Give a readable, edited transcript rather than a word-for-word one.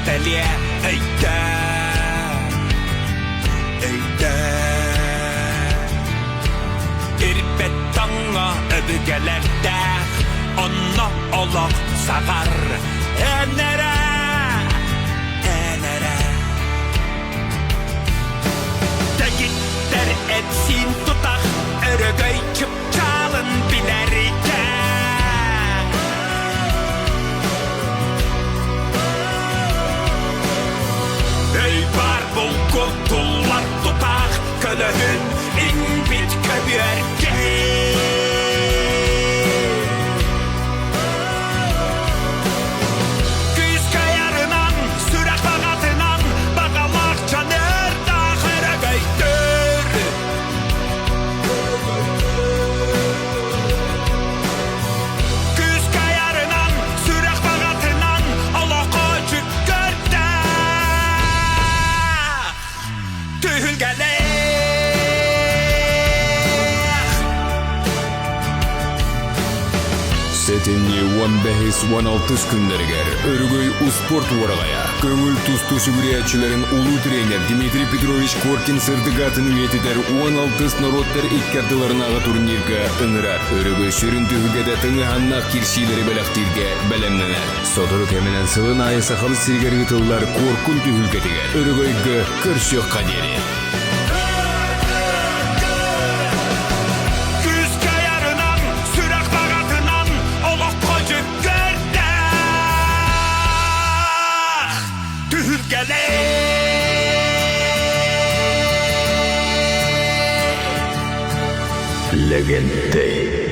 Кэлтэлиэ өйдөө, өйдөө. Ирбэт тоҥҥо өбүгэлэрдээх, онно олох саҕар. Эн эрэ, эн эрэ. Дэгиттэр эт-сиин тутах, өрөгөй чыпчаалын билэргэ. Өй баар булгутуллар тутаах көлөһүн иҥпит көбүөргэ. Күүскэйэрынан, сүрэх баҕатынан, баҕалаах дьаныардаах өрөгөйдөр. Күүскэйэрынан, сүрэх баҕатынан, олоххо дьүккүрдээх түһүлгэлээх. Сэтинньи 15-16 күннэригэр Өрөгөй успуорт уораҕайа көҥүл тустуу сүгүрүйээччилэрин улуу тренер Дмитрий Петрович Коркин сырдык аатын үйэтитэр 16 норуоттар икки ардыларынааҕы турнирга ыҥырар. Өрөгөй сүрүн түһүлгэтэ тыҥыһаннаах кирсиилэри бэлэхтииргэ бэлэмнэнэр. Сотору кэминэн сылын аайы Сахабыт сиригэр ыытыллар Куоркун түһүлгэтигэр Өрөгөйгө көрсүөххэ диэри. Күүскэ айарынан, сүрэх баҕатынан олоххо дьүккүөрдээх түһүлгэлээх. Лэгэнтэй.